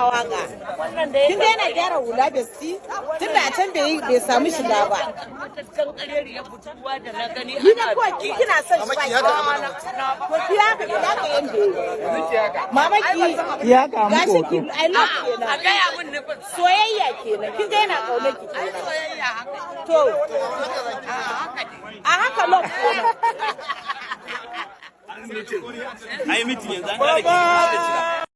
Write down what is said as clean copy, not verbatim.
Waka. Kin ga yana gyara hula, bestie, tunda a can bai samu shiga ba. Ni na kawai ki kina son shi ba ki. To ki haka, ki haka yanda yayi. Mama, ki Ya ka muku gashi ki hoto. I love kenan. Soyayya kenan. Kin ga yana kaunar ki kenan. To a haka love kenan. Ai meeting yanzu an ƙara.